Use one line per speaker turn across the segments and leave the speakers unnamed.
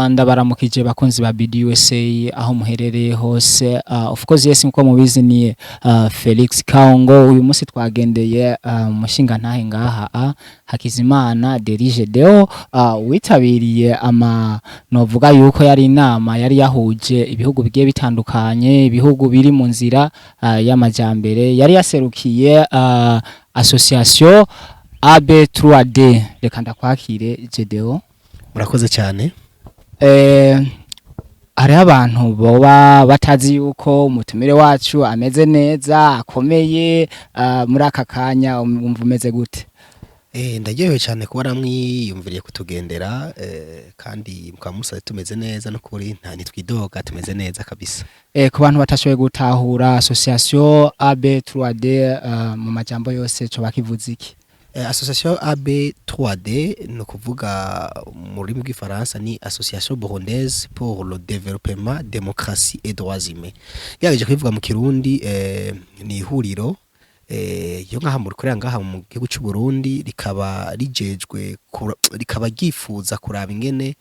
Ndabaramukije bakunzi ba BDUSA aho muherereye hose. Of course, yes, nkuko mubizi ni Felix Kaongo. Uyu munsi twagendeye umushinga ntahe ngaha, Hakizimana Derije Deo, witabiriye ama novuga yuko yari inama yari yahuje ibihugu bigiye bitandukanye, ibihugu biri mu nzira y'amajambere. Yari yaserukiye association AB3D. Reka ndakwakire, Gedeo.
Murakoze cyane.
Hariho abantu boba batazi yuko umutumire wacu ameze neza, akomeye. Muri aka kanya wumva umeze gute?
Ndaryohewe cyane kuba namwiyumviriye kutugendera, kandi mukaba musaze tumeze neza. No kuri nta ntitwidoga, tumeze neza kabisa.
Ku bantu batashoboye gutahura association AB3D, mu majambo yose co bakivuze iki?
Association AB3D ni ukuvuga mu rurimi rw'Ifaransa ni Association Burundaise pour le développement, démocratie et droits humains. Gerageje kubivuga mu Kirundi, ni ihuriro yo ngaha mu rikorera ngaha mu gihugu cy'u Burundi, rikaba rijejwe rikaba ryifuza kuraba ingene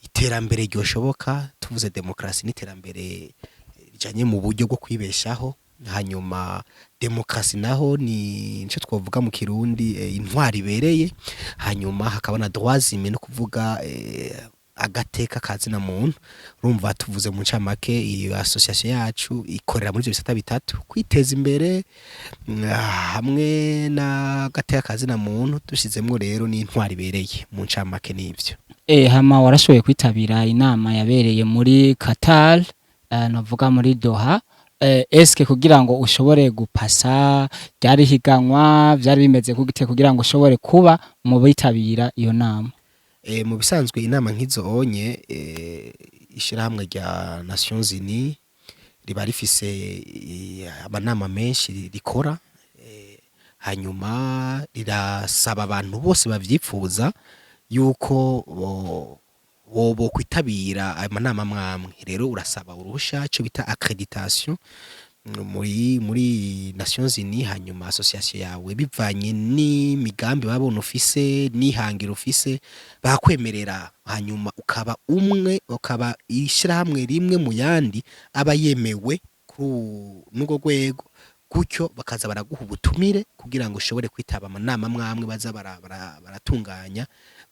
iterambere ryoshoboka. Tuvuze demokarasi n'iterambere rijanye mu buryo bwo kwibeshaho, hanyuma demokarasi naho ni nico twovuga mu Kirundi intwari ibereye, hanyuma hakaba na droits humains, no kuvuga agateka kazina muntu. Urumva tuvuze mu ncamake, iyo association yacu ikorera muri ivyo bisata bitatu: kwiteza imbere, hamwe n'agateka kazina muntu, dushizemwo rero n'intwari ibereye. Mu ncamake n'ivyo.
Hama warashoboye kwitabira inama yabereye muri Qatar, novuga muri Doha. Eske kugira ngo ushobore gupasa ryari higanwa, vyari bimeze gute kugira ngo ushobore kuba mu bitabira iyo nama?
Mu bisanzwe inama nk'izo onye, ishirahamwe rya Nations Unies riba rifise amanama menshi rikora, hanyuma rirasaba abantu bose bavyipfuza yuko bo kwitabira ayo manama mwamwe. Rero urasaba uruhusha, ico bita accréditation muri Nations Unies, hanyuma association yawe, bivanye n'imigambi babona ufise n'ihangiro ufise, bakwemerera, hanyuma ukaba umwe, ukaba ishirahamwe rimwe mu yandi aba yemewe kuri n'urwo rwego. Gutyo bakaza baraguha ubutumire kugira ngo ushobore kwitaba amanama mwamwe baza baratunganya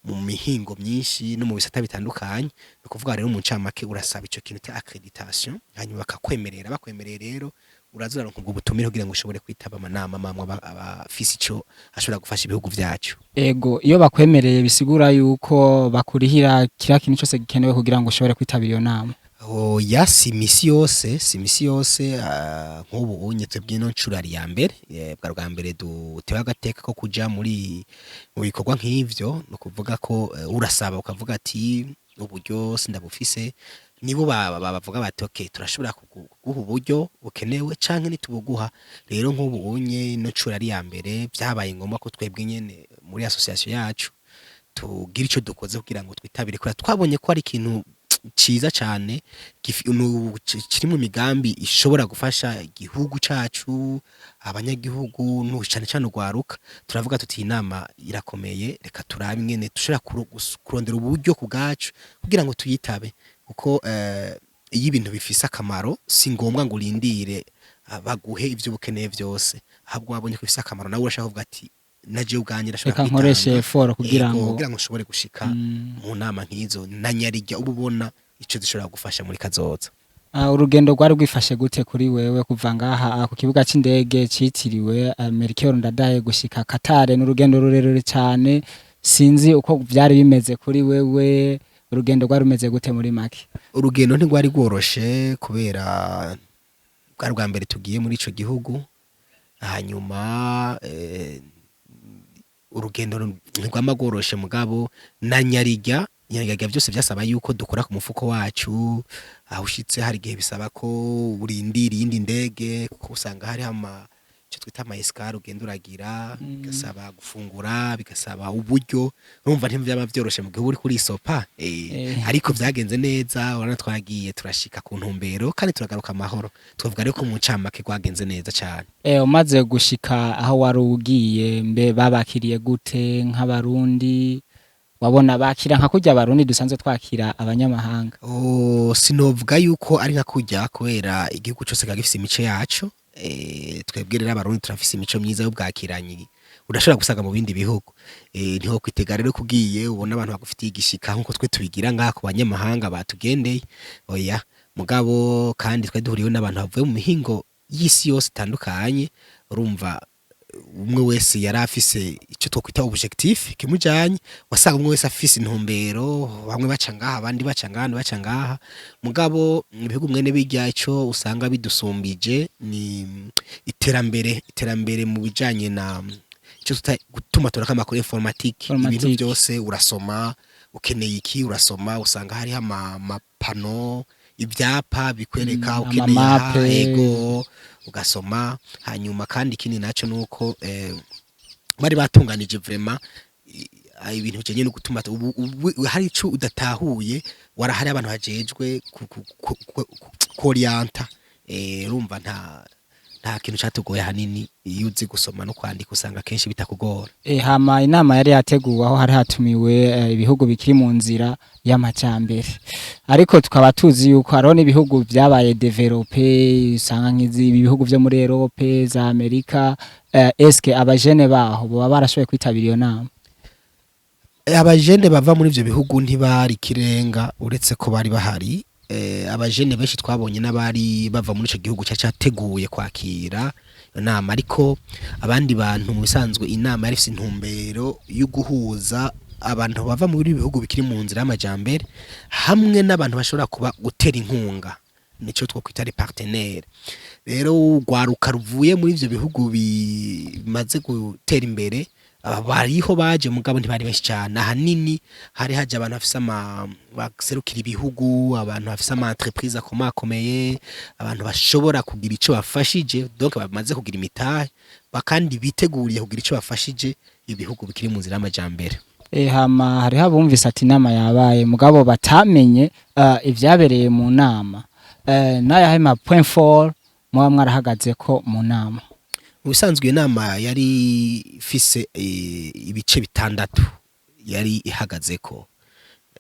mu mihingo myinshi no mu bisata bitandukanye. Ni ukuvuga rero mu ncamake urasaba ico kintu cya accréditation, hanyuma bakakwemerera. Bakwemereye rero, uraza uraronka ubwo butumire kugira ngo ushobore kwitaba amanama mamwe aba afise ico ashobora gufasha ibihugu vyacu.
Ego, iyo bakwemereye bisigura yuko bakurihira kiriya kintu cyose gikenewe kugira ngo ushobore kwitabira iyo nama?
Oya, si misi yose, si misi yose. Nk'ubu unye twebwe ino ncuro ari ya mbere, bwa bwa mbere dutewe agateka ko kuja muri mu bikorwa nk'ivyo. Ni ukuvuga ko urasaba ukavuga ati uburyo sindabufise, nibo bavuga bati okay, turashobora kuguha uburyo bukenewe canke ntitubuguha. Rero nk'ubu unye ino ncuro ari ya mbere, vyabaye ngombwa ko twebwe nyene muri association yacu tugira ico dukoze kugira ngo twitabire, kubera twabonye ko ari ikintu ciza cane kiri mu migambi ishobora gufasha igihugu cacu, abanyagihugu, cane cane urwaruka. Turavuga tuti iyi nama irakomeye, reka turabe ingene dushobora kurondera uburyo ku bwacu kugira ngo tuyitabe, kuko iyo ibintu bifise akamaro si ngombwa ngo urindire baguhe ivyo ukeneye vyose. Ahubwo wabonye ko bifise akamaro, nawe urashaka kuvuga ati naje ubwanjye ndashobora
Reka nkoreshe
kwitanga.
effort kugira
Ego,
ngo
kugira ngo nshobore gushika mu nama nk'izo, na nyarijya uba ubona ico zishobora gufasha muri kazoza.
Urugendo rwari rwifashe gute kuri wewe kuva ngaha ku kibuga c'indege citiriwe Melchior Ndadaye gushika Qatar? N'urugendo rurerure cyane, sinzi uko vyari bimeze kuri wewe. Urugendo rwari rumeze gute muri make?
Urugendo ntirwari rworoshe kubera bwari bwa mbere tugiye muri ico gihugu. Hanyuma urugendo ntirwama rworoshe, mugabo na nyarijya nyarijya byose vyasaba yuko dukora ku mufuko wacu. Aho ushitse hari igihe bisaba ko urindira iyindi ndege, kuko usanga hariho ama icyo twita ama escale ugenda uragira, bigasaba gufungura, bigasaba uburyo. Urumva ntivyaba vyoroshe mu gihe uri kurisopa. Ariko vyagenze neza, urabona twagiye turashika ku ntumbero kandi turagaruka amahoro. Twavuga rero ko mu ncamake rwagenze neza cane.
Umaze gushika aho wari ugiye, mbe babakiriye gute nk'Abarundi? Wabona bakira nka kurya Abarundi dusanzwe twakira abanyamahanga?
Oh, sinovuga yuko ari nka kurya, kubera igihugu cose kiba gifise imico yaco. Twebwe rero Abarundi turafise imico myiza y'ubwakiranyi udashobora gusanga mu bindi bihugu. Ntiho kwitega rero kugiye ubona abantu bagufitiye igishika nkuko twe tubigira ngaha ku banyamahanga batugendeye, oya. Mugabo kandi twe duhuriyeho n'abantu bavuye mu mihingo y'isi yose itandukanye. Urumva, umwe wese yari afise ico twokwita objectif kimujanye. Wasanga umwe wese afise intumbero, bamwe baca ngaha, abandi baca ngaha, abandi baca ngaha. Mugabo ibihugu mwene birya, ico usanga bidusumbije ni iterambere mu bijanye na ico tuta gutuma turaka amakuru, informatique, ibintu
Informatique.
byose urasoma. Ukeneye iki, urasoma. Usanga hariho amapano, ivyapa bikwereka ukeneye aha.
Amamape.
Ego, ugasoma. Hanyuma kandi ikindi naco nuko bari batunganije vraiment ibintu bijanye no gutuma ubu hari ico udatahuye, warahari abantu bajejwe ku orienter. Urumva, nta kintu catugoye hanini. Iyo uzi gusoma no kwandika, usanga kenshi bitakugora.
Hama inama yari yateguwe aho hari hatumiwe ibihugu bikiri mu nzira y'amajambere, ariko tukaba tuzi yuko hariho n'ibihugu vyabaye développés, usanga nk'izi ibihugu vyo muri Europe, za Amerika. Eske abajene baho boba barashoboye kwitabira iyo nama?
Abajene bava muri ivyo bihugu ntibari kirenga, uretse ko bari bahari. Abajene benshi twabonye n'abari bava muri ico gihugu cari categuye kwakira iyo nama. Ariko abandi bantu, mu bisanzwe inama yari ifise intumbero yo guhuza abantu bava muri bihugu bikiri mu nzira y'amajambere hamwe n'abantu bashobora kuba gutera inkunga, nico twokwita les partenaires. Rero urwaruka ruvuye muri ivyo bihugu bimaze gutera imbere, aba bariho baje, mugabo ntibari benshi cyane. Ahanini hari haje abantu bafise ama baserukira ibihugu, abantu bafise ama entreprise akomakomeye, abantu bashobora kugira ico bafashije, donc bamaze kugira imitahe, bakandi biteguriye kugira ico bafashije ibihugu bikiri mu nzira y'amajambere.
Hama hariho abumvise ati inama yabaye, mugabo batamenye ivyabereye mu nama. N'ayahe ma point fort muba mwarahagaze ko mu nama?
Mu bisanzwe iyo nama yari ifise ibice bitandatu yari ihagazeko.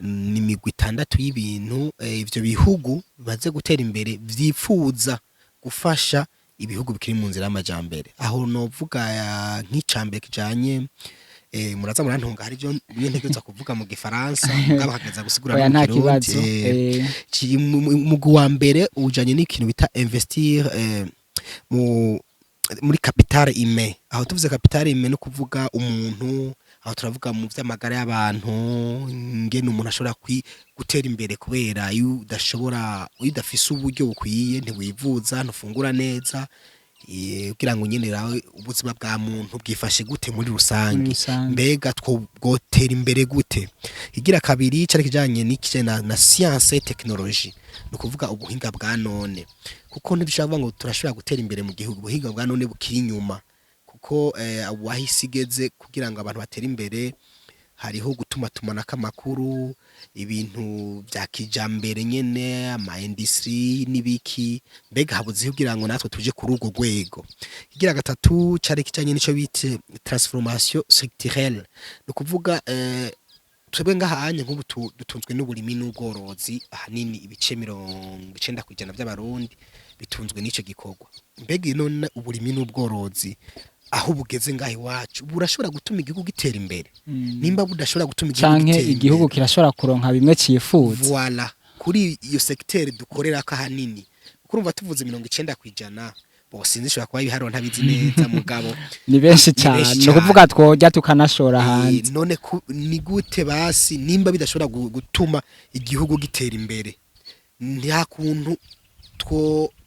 Ni imigwi itandatu y'ibintu ivyo bihugu bimaze gutera imbere vyipfuza gufasha ibihugu bikiri mu nzira y'amajambere. Aho novuga nk'icambere kijanye, muraza murantunga, hari ivyo bimwe ntegerezwa kuvuga mu gifaransa, mugabo hakageza gusigura
Oya,
no mu
nta
Kirundi.
kibazo.
Umugwi wa mbere ujanye n'ikintu bita investir muri capital humain. Aho tuvuze capital humain no kuvuga umuntu, aho turavuga mu vy'amagara y'abantu, ngene umuntu ashobora gutera imbere, kubera iyo udashobora, iyo udafise uburyo bukwiye, ntiwivuza, ntufungura neza, kugira ngo nyene rawe ubuzima bwa muntu bwifashe gute muri rusange.
Muri rusange.
Mbega twotera imbere gute? Igira kabiri cari kijanye n'ikijanye na science et technologie, ni ukuvuga ubuhinga bwa none, kuko ntidushobora kuvuga ngo turashobora gutera imbere mu gihugu ubuhinga bwa none bukiri inyuma, kuko wahise igeze kugira ngo abantu batere imbere hariho gutuma tumanako amakuru, ibintu vya kijambere nyene, ama industrie n'ibiki. Mbega habuze kugira ngo natwe tuje kuri urwo rwego? Igira gatatu cari kijanye n'ico bita transformation structurelle, ni ukuvuga twebwe ngaha nk'ubu dutunzwe n'uburimi n'ubworozi ahanini. Ibice 90% by'Abarundi bitunzwe n'ico gikorwa. Mbega none uburimi n'ubworozi aho bugeze ngaha iwacu burashobora gutuma igihugu gitera imbere? Nimba budashobora gutuma igihugu
Canke
gitera
igihugu
imbere,
kirashobora kuronka bimwe cifuza?
Voilà, kuri iyo secteur dukorera ko ahanini, kuko urumva tuvuze 90%, bo sinzi, ishobora kuba ibiharuro ntabizi neza, mugabo
Ni benshi
ni
cyane.
benshi.
Ni ukuvuga tworya tukanashora hanze.
None ni gute basi, nimba bidashobora gutuma igihugu gitera imbere, nta kuntu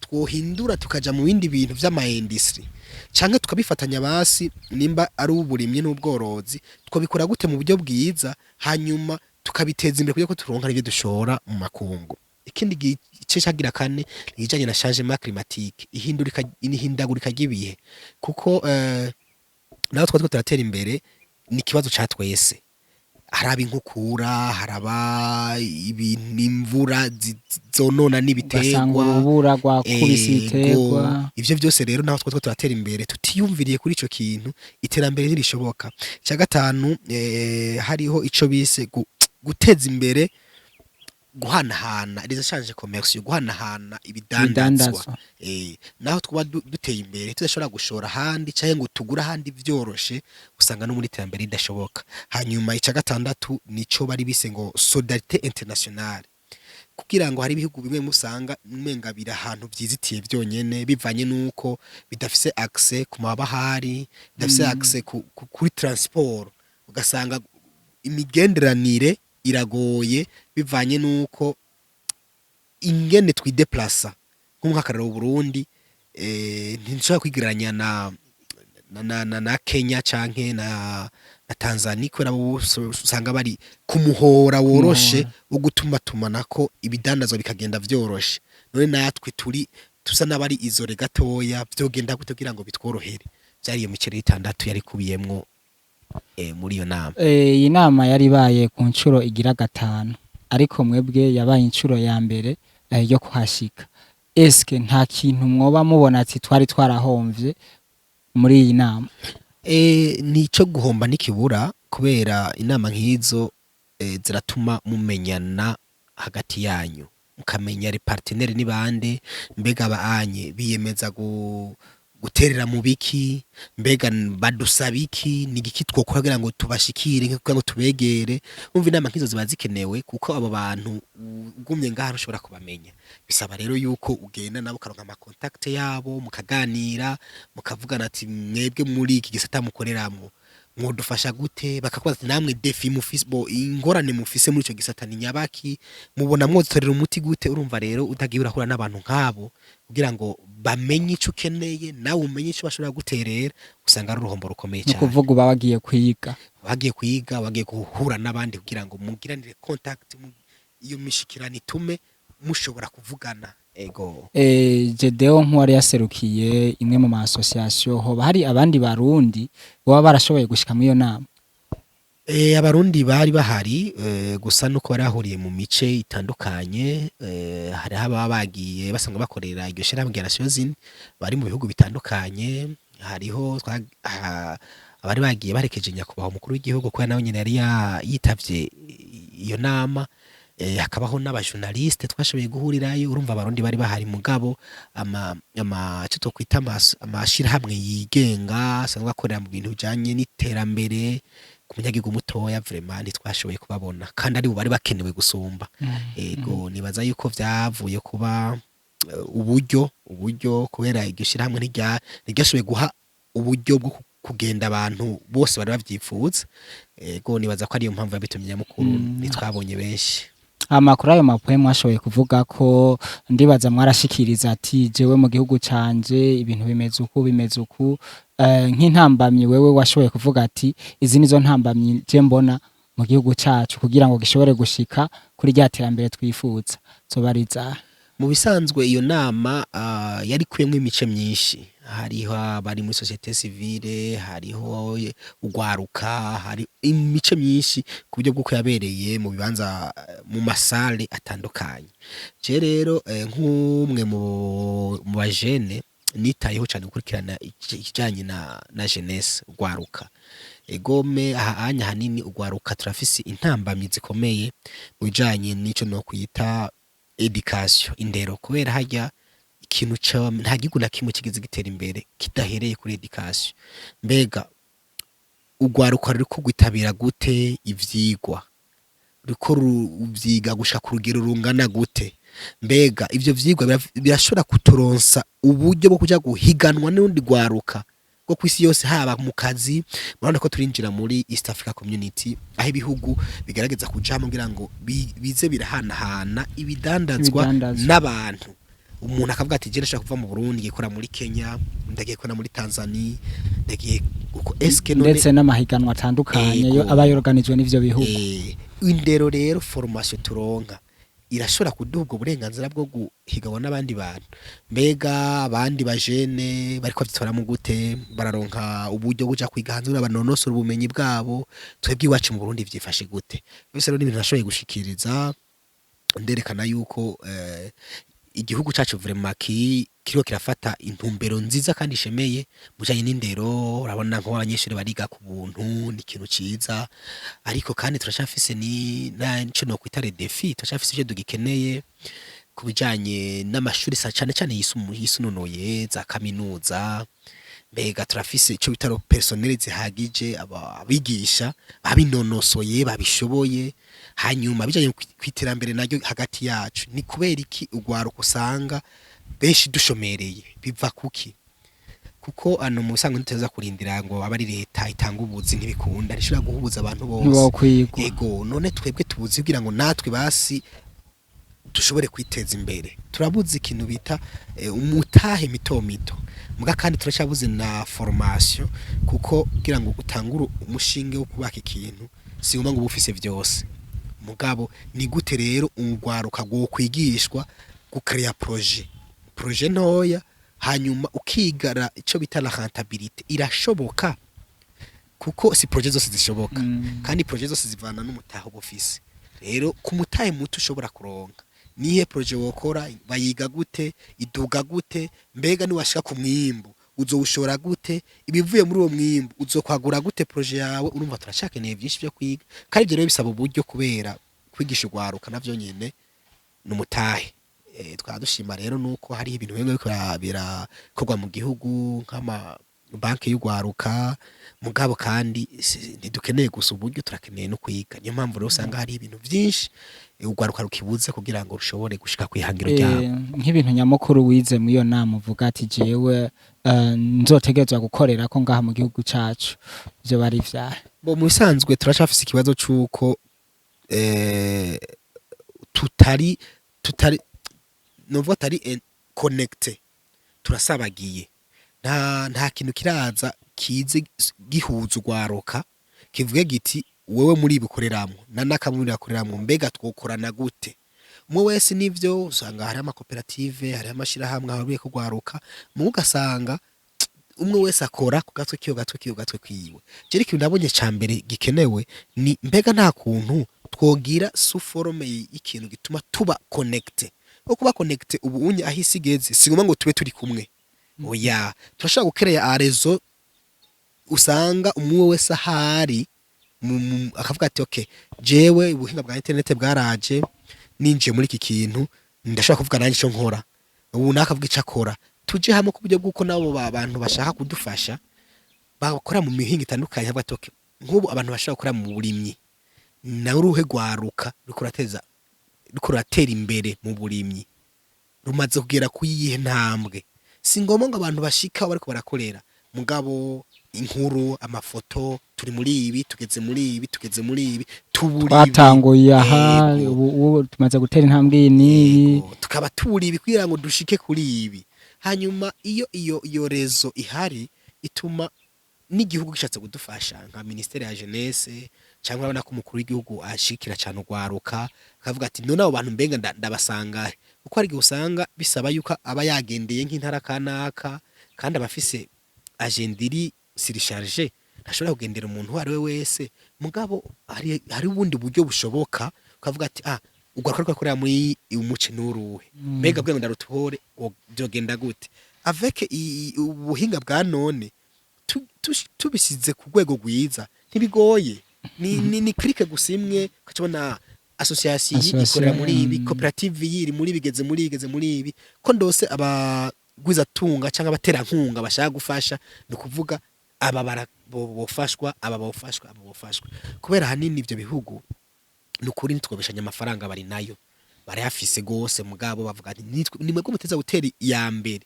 twohindura tukaja mu bindi bintu vy'ama industrie, canke tukabifatanya basi? Nimba ari uburimyi n'ubworozi, twabikora gute mu buryo bwiza, hanyuma tukabiteza imbere kugira ko turonka n'ivyo dushora mu makungu? Ikindi gice cagira kane ni ikijanye na changement climatique, ihindurika, ihindagurika ry'ibihe, kuko naho twari turatera imbere, ni ikibazo ca twese. Haraba inkukura, haraba ibintu, imvura zonona
Ugasanga
n'ibiterwa.
Urubura rwakubise ibiterwa.
Ivyo vyose rero, naho twitwa turatera imbere, tutiyumviriye kuri ico kintu, iterambere ntirishoboka. Icya gatanu, hariho ico bise guteza imbere guhanahana, les échanges commerciaux, guhanahana ibidandazwa.
Ibidandazwa.
Naho twaba duteye imbere, tudashobora gushora ahandi canke ngo tugure ahandi vyoroshe, usanga no muri iterambere ridashoboka. Hanyuma ica gatandatu nico bari bise ngo solidarité internationale, kugira ngo hari ibihugu bimwe musanga umenga biri ahantu vyizitiye vyonyene, bivanye nuko bidafise accès ku mabahari, bidafise accès kuri transport, ugasanga imigenderanire iragoye bivanye nuko ingene twideplasa. Nk'akarorero, Burundi ntidushobora kwigereranya na Kenya canke na Tanzania, kubera bo bose usanga bari ku muhora woroshe
Muhora.
wo gutumatumanako ibidandazwa bikagenda vyoroshe. None natwe turi tusa n'abari isolés gatoya, vyogenda gute kugira ngo bitworohere? Vyari iyo miceri itandatu yari kubiyemwo muri iyo nama.
Iyi nama yari ibaye ku nshuro igira gatanu, ariko mwebwe yabaye inshuro ya mbere yo kuhashika. Eske nta kintu mwoba mubona ati twari twarahomvye muri iyi nama?
Nico guhomba ntikibura, kubera inama nk'izo ziratuma mumenyana hagati yanyu, mukamenya les partenaires ni bande, mbega baanye biyemeza guterera mu biki, mbega badusaba iki, ni igiki twokora kugira ngo tubashikire, kugira ngo tubegere. Umva, inama nk'izo ziba zikenewe, kuko abo bantu ugumye ngaha ntushobora kubamenya. Bisaba rero yuko ugenda nabo, ukaronka ama contact yabo, mukaganira, mukavugana ati mwebwe muri iki gisata mukoreramwo mwodufasha gute? Bakakubaza ati namwe défi mufise, bo ingorane mufise muri ico gisata ni nyabaki? Mubona mwozitorera umuti gute? Urumva rero, utagiye urahura n'abantu nk'abo kugira ngo bamenye ico ukeneye, nawe umenye ico bashobora guterera, usanga ari uruhombo rukomeye
Ni
cyane.
ukuvuga uba wagiye kwiga.
Wagiye kwiga, wagiye guhura n'abandi kugira ngo mugiranire contact, iyo mishikirano itume mushobora kuvugana, ego.
Jedeo, nk'uwari yaserukiye imwe mu ma association, hoba hari abandi Barundi baba barashoboye gushika muri iyo nama?
Abarundi bari bahari, gusa nuko bari bahuriye mu mice itandukanye. Hariho ababa bagiye basanzwe bakorera iryo shirahamwe rya Nations Unies bari mu bihugu bitandukanye. Hariho abari bagiye barekeje nyakubahwa umukuru w'igihugu, kubera nawe nyene yari yitavye iyo nama. Hakabaho n'abajournaliste twashoboye guhurirayo. Urumva, Abarundi bari bahari, mugabo ama ico twokwita amashirahamwe yigenga asanzwe akorera mu bintu bijanye n'iterambere ku munyagihugu mutoya, vraiment ntitwashoboye kubabona, kandi aribo bari bakenewe gusumba. Ego, nibaza yuko vyavuye kuba uburyo, kubera iryo shirahamwe ntiryashoboye guha uburyo bwo kugenda abantu bose bari bavyifuza. Ego, nibaza ko ariyo mpamvu yabitumye nyamukuru ntitwabonye benshi.
Amakuru ayo mapoe mwashoboye kuvuga ko ndibaza mwarashikiriza ati jewe mu gihugu canje ibintu bimeze uku, bimeze uku, nk'intambamyi wewe washoboye kuvuga ati izi nizo ntambamyi je mbona mu gihugu cacu kugira ngo gishobore gushika kuri rya terambere twifuza, zobariza?
Mu bisanzwe iyo nama yari ikubiyemwo imice myinshi. Hariho abari muri société civile, hariho ugwaruka, hari imice myinshi, ku buryo bw'uko yabereye mu bibanza, mu masale atandukanye. Je rero nk'umwe mu bajene, nitayeho cane gukurikirana ikijanye na jeunesse, ugwaruka. Egome aha anya hanini ugwaruka turafise intambamyi zikomeye mu bijanye n'ico no kwita éducation, indero, kubera harya ikintu ca nta gihugu na kimwe kigeze gitera imbere kidahereye kuri éducation. Mbega ugwaruka ruriko rwitabira gute ivyigwa? Ruriko ruvyiga gushika ku rugero rungana gute? Mbega ivyo vyigwa birashobora kuturonsa uburyo bwo kuja guhiganwa n'urundi rwaruka rwo kw'isi yose, haba mu kazi? Murabona ko turinjira muri East Africa Community, aho ibihugu bigerageza kujamwo kugira ngo bize birahanahana ibidandazwa
Ibidandazwa.
n'abantu. Umuntu akavuga ati je ndashaka kuva mu Burundi ngiye gukora muri Kenya, ndagiye gukora muri Tanzania, ndagiye uko. Eske none
Ndetse n'amahiganwa atandukanye yo
Ego.
aba yorganijwe n'ivyo bihugu.
Indero rero, formation turonka Irashobora kuduha ubwo burenganzira bwo guhiganwa n'abandi bantu? Mbega abandi bajene bariko bavyitwaramwo gute? Bararonka uburyo buja kwiga hanze kugira banonosore ubumenyi bwabo? Twebwe iwacu mu Burundi vyifashe gute? Byose rero ni ibintu nashoboye gushikiriza, nderekana yuko igihugu cacu vraiment kiriko kirafata intumbero nziza kandi ishemeye mu bijanye n'indero. Urabona nko abanyeshuri bariga ku buntu, ni ikintu ciza, ariko kandi turacafise ni naco nokwita les défis, turacafise ivyo dugikeneye ku bijanye n'amashuri cane cane yisununuye, za kaminuza. Mbega turafise ico bita le personnel zihagije, abigisha babinonosoye, babishoboye? Hanyuma bijanye kw'iterambere naryo hagati yacu, ni kubera iki urwaruka usanga benshi dushomereye? Biva kuki? Kuko ano mu bisanzwe ntiteza kurindira ngo abe ari leta itanga ubuzi, ntibikunda, ntishobora guhubuza abantu bose.
Ntiwokwigwa.
Ego, none twebwe tubuzi kugira ngo natwe basi dushobore kwiteza imbere? Turabuze ikintu bita umutahe mito mito, muga kandi turacyabuze na formation, kuko kugira ngo utangure umushinge wo kubaka ikintu si ngombwa ngo ube ufise vyose. Mugabo ni gute rero urwaruka rwokwigishwa gucréa projet ntoya, hanyuma ukigara ico bita la rentabilité? Irashoboka, kuko si projet zose zishoboka. Kandi projet zose zivana n'umutahe uba ufise. Rero ku mutahe muto ushobora kuronka, nihe projet wokora? Bayiga gute? Iduga gute? Mbega niwashika ku mwimbu uzowushora gute? Ibivuye muri uwo mwimbu uzokwagura gute projet yawe? Urumva turacyakeneye byinshi byo kwiga, kandi ibyo rero bisaba uburyo, kubera kwigisha urwaruka navyo nyene n'umutahe. Twaba dushima rero nuko hari ibintu bimwe biriko birakorwa mu gihugu, nk'ama banki y'urwaruka. Mugabo kandi ntidukeneye gusa uburyo, turakeneye no kwiga. Niyo mpamvu rero usanga hari ibintu vyinshi urwaruka rukibuze kugira ngo rushobore gushika kw'ihangiro ryabo.
Nk'ibintu nyamukuru wize muri iyo nama uvuga ati jewe nzotegerezwa gukorera ko ngaha mu gihugu cacu, ivyo bari ivyahe?
Bo, mu bisanzwe turacafise ikibazo c'uko tutari novuga atari connecté, turasabagiye. Nta kintu kiraza kize gihuza urwaruka, kivuge giti wewe muri bikoreramwo na nakamwe muri akoreramwo, mbega twokorana gute? Umwe wese nivyo usanga hari amakoperative, hari amashirahamwe ahuriye kugwaruka, mu ugasanga umwe wese akora ku gatwe kiwe, gatwe kiwe, gatwe kiwe. Je ikintu nabonye ca mbere gikenewe ni mbega nta kuntu twogira sous forme y'ikintu gituma tuba connecté. Ko kuba connecté ubu unye aho isi igeze, si ngombwa ngo tube turi kumwe, oya. Turashobora gucréa réseau, usanga umwe wese ahari akavuga ati okay, jewe ubuhinga bwa internet bwaraje, ninjiye muri iki kintu ndashobora kuvuga nanjye ico nkora, ubu nakavuga ico akora, tuje hamwe ku buryo bw'uko nabo bantu bashaka kudufasha bakora mu mihinga itandukanye, bavuga ati okay, nk'ubu abantu bashaka gukora mu burimyi, nawe uruhe rwaruka ruriko ruratera imbere mu burimyi, rumaze kugera ku yihe ntambwe? Si ngombwa ngo abantu bashika aho bariko barakorera, mugabo inkuru, amafoto, turi muri ibi, tugeze muri ibi, tugeze muri ibi, tubura ibi.
Twatanguye aha.
Yego.
Ubu tumaze gutera intambwe iyi n'iyi.
Yego, tukaba tubura ibi kugira ngo dushike kuri ibi. Hanyuma iyo réseau ihari ituma n'igihugu gishatse kudufasha, nka ministère ya jeunesse, cyangwa urabona ko umukuru w'igihugu ashikira cyane urwaruka, akavuga ati none abo bantu mbenga ndabasanga he? Kuko hari igihe usanga bisaba yuko aba yagendeye nk'intara kanaka, kandi aba afise agenda iri surchargée, ntashobora kugendera umuntu uwo ari we wese. Mugabo hari ubundi buryo bushoboka, ukavuga ati ah, urwaruka rwo akorera muri umuce n'uruhe? Mbega bwe ngo ndarutuhore byogenda gute avec ubuhinga bwa none? Tubisize ku rwego rwiza, ntibigoye, ni clic gusa imwe ukacabona association iyi ikorera muri ibi, koperative iyi iri muri bigeze muri igeze muri ibi, ko ndose abagwizatunga cyangwa abaterankunga bashaka gufasha, ni ukuvuga aba bofashwa, aba bofashwa, aba bofashwa. Kubera ahanini ivyo bihugu, ni ukuri ntitwobeshanya, amafaranga bari nayo, barayafise gose, mugabo bavuga ati ni mwebwe muteza gutera iya mbere,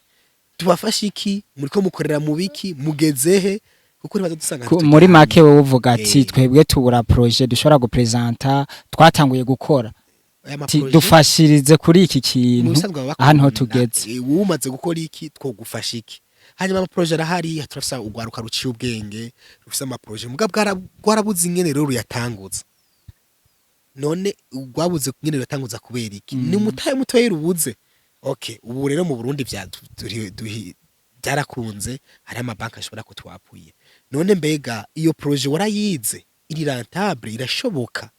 tubafashe iki? Muriko mukorera mu biki? Mugezehe? Kuko ntibaza dusanga
Muri make wowe uvuga ati twebwe tubura projet dushobora gupresenta, twatanguye gukora.
Aya
Ati,
ma projet
dufashirize kuri iki
mu
kintu
bisanzwe baba
aha niho
bakunda,
tugeze.
Wowe umaze gukora iki, twogufasha iki? Hanyuma amaprojet arahari, turafise urwaruka ruciye ubwenge, rufise amaprojet, muga rwarabuze ingene rero ruyatanguza. None rwabuze nyene ruratanguza kubera iki? Ni umutahe mutoyi rubuze. Okay, ubu rero mu Burundi vya byarakunze, hari amabanki ashobora kutwapuye. None mbega iyo projet warayize, iri rentable, irashoboka,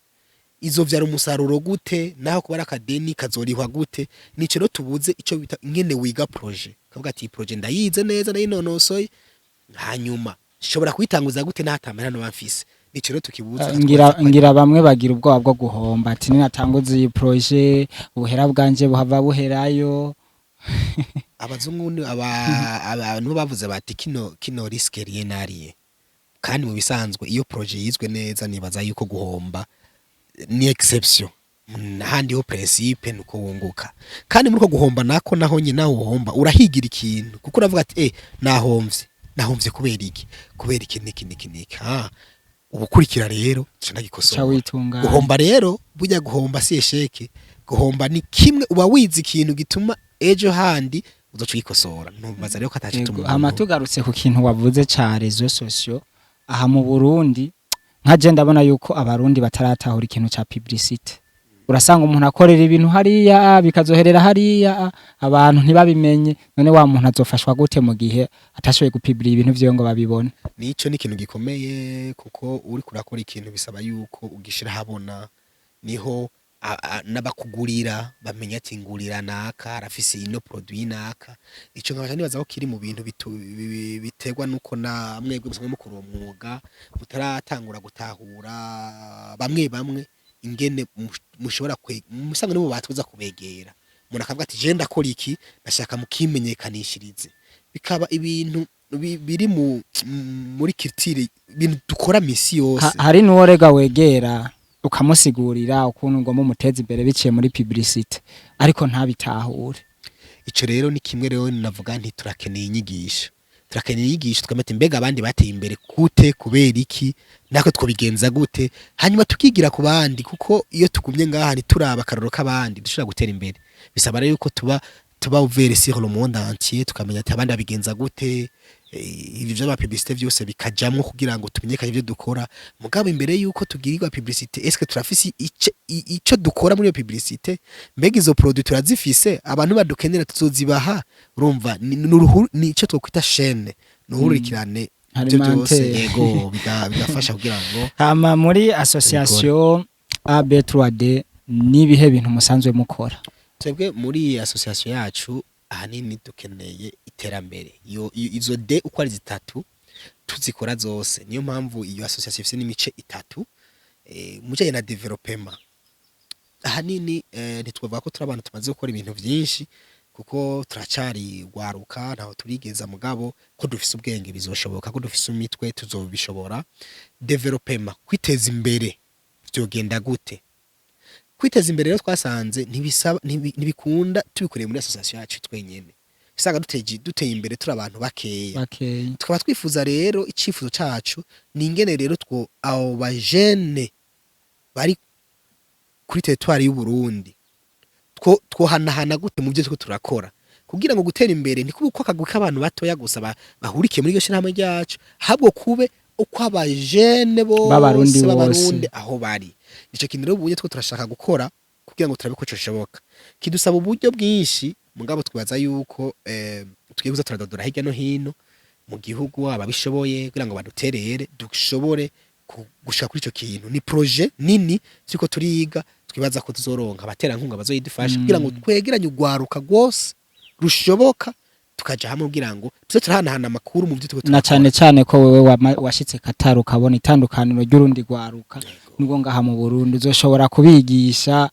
izovyara umusaruro gute? Naho kuba ari akadeni, kazorihwa gute? Nico rero tubuze, ico bita ingene wiga projet, kavuga ati: "Iyi projet ndayize neza, ndayinonosoye, hanyuma nshobora kuyitanguza gute naho atamahera noba mfise?" Nico rero tukibuze.
Ngira bamwe bagira ubwoba bwo guhomba, ati ninatanguza iyi projet, ubuhera bwanje buhava buherayo.
Abazungu ni abantu bavuze bati qui ne risque rien n'a rien. Kandi mu bisanzwe, iyo projet yizwe neza, nibaza yuko guhomba ni exception, nahandi ho principe nuko wunguka. Kandi muri uko guhomba nako, naho nyine naho uhomba urahigira ikintu, kuko uravuga ati: "Nahomvye, nahomvye kubera iki? Kubera iki niki niki niki." Ubukurikira rero ca
ca
ndagikosora.
Witunganya.
Guhomba rero, burya guhomba si échec. Guhomba ni kimwe uba wize ikintu gituma ejo handi uzoca ugikosora. Ntubaza rero ko ataco
Yego, hama tugarutse ku kintu wavuze ca réseaux sociaux, aha mu Burundi nka je ndabona yuko Abarundi bataratahura ikintu ca publicité. Urasanga umuntu akorera ibintu hariya, bikazoherera hariya, abantu ntibabimenye. None wa muntu azofashwa gute mu gihe atashoboye gupublier ibintu vyiwe ngo babibone?
Nico ni ikintu gikomeye, kuko uri kurakora ikintu bisaba yuko ugishira habona, niho n'abakugurira bamenya ati: "Ngurira naka, arafise ino produit naka." Ico nkabaca nibaza ko kiri mu bintu biterwa nuko na mwebwe musanzwe mukora uwo mwuga mutaratangura gutahura bamwe bamwe ingene mushobora musanzwe nibo batuza kubegera. Umuntu akavuga ati: "Je ndakora iki, ndashaka mukimenyekanishirize." Bikaba ibintu biri muri culture, ibintu dukora misi yose.
Hari n'uwo rega wegera ukamusigurira ukuntu ngomba umuteza imbere biciye muri publicité, ariko ntabitahure.
Ico rero ni kimwe rero navuga nti turakeneye inyigisho, turakeneye inyigisho, tukamenya ati: mbega abandi bateye imbere gute? Kubera iki? Natwe twobigenza gute? Hanyuma tukigira ku bandi, kuko iyo tugumye ngaha ntituraba akarorero k'abandi dushobora gutera imbere. Bisaba rero yuko tuba ouvert sur le monde entier, tukamenya ati: abandi babigenza gute? Ibyo vy'ama publicité vyose bikajamwo kugira ngo tumenyekanye ivyo dukora. Mugabo imbere yuko tugirirwa publicité, est-ce que turafise ico dukora muri iyo publicité? Mbega izo produit turazifise? Abantu badukenera tuzozibaha? Urumva ni ico twokwita chaîne, nuhurikirane ibyo byose.
Alimentaire.
Yego, bigafasha kugira ngo
Hama muri association AB3D, nibihe bintu musanzwe mukora?
Twebwe muri association yacu ahanini dukeneye iterambere. Izo D uko ari zitatu tuzikora zose. Niyo mpamvu iyo association ifise n'imice itatu. Mu bijanye na développement, ahanini ntitwavuga ko turi abantu tumaze gukora ibintu vyinshi, kuko turacari gwaruka, ntaho turigeza. Mugabo ko dufise ubwenge bizoshoboka, ko dufise imitwe tuzobishobora. Développement, kwiteza imbere, vyogenda gute kwiteza imbere? Rero twasanze ntibisaba, ntibikunda tubikoreye muri association yacu twenyene. Usanga duteye imbere turi abantu bakeya.
Bakeya.
Tukaba twifuza rero, icifuzo cacu ni ingene rero two abo bajene bari kuri territoire y'u Burundi twohanahana gute mu byo turiko turakora, kugira ngo gutera imbere ntikube uko akagwi k'abantu batoya gusa bahurikiye muri iryo shirahamwe ryacu, ahubwo kube uko abajene bose
B'Abarundi bose.
b'Abarundi aho bari. Ico kintu rero ubunye two turashaka gukora kugira ngo turabe ko coshoboka. Kidusaba uburyo bwinshi, mugabo twibaza yuko tugiye kuza turadodora hirya no hino mu gihugu ababishoboye kugira ngo baduterere, dushobore gushika kuri ico kintu. Ni projet nini turiko turiga, twibaza ko tuzoronka abaterankunga bazoyidufasha kugira ngo twegeranye urwaruka rwose rushoboka, tukaja hamwe kugira ngo tuze turahanahana amakuru mu byo turiko
Na
turakora.
cane cane ko wewe washitse Qatar, ukabona itandukaniro ry'urundi rwaruka nubwo ngaha mu Burundi, uzoshobora kubigisha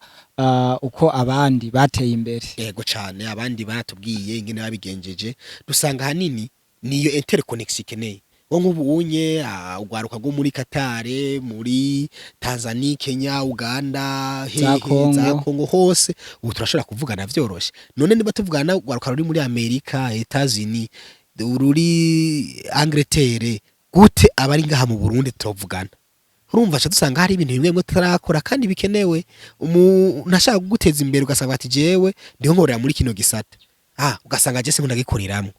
uko abandi bateye imbere.
Yego cane, abandi baratubwiye ingene babigenjeje, dusanga ahanini niyo interconnexion ikeneye. Wo nk'ubu unye urwaruka rwo muri Qatar, muri Tanzania, Kenya, Uganda,
Za
hehe,
Congo.
za Congo hose, ubu turashobora kuvugana vyoroshe. None niba tuvugana urwaruka ruri muri Amerika, Etats-Unis, ruri Angleterre, gute abari ngaha mu Burundi tuvugana? Urumva ca dusanga hari ibintu bimwe bimwe tutarakora kandi bikenewe. Umuntu ashaka kuguteza imbere, ugasanga ati: "Jewe ndiho nkorera muri kino gisata," ugasanga je singundagikoreramwo,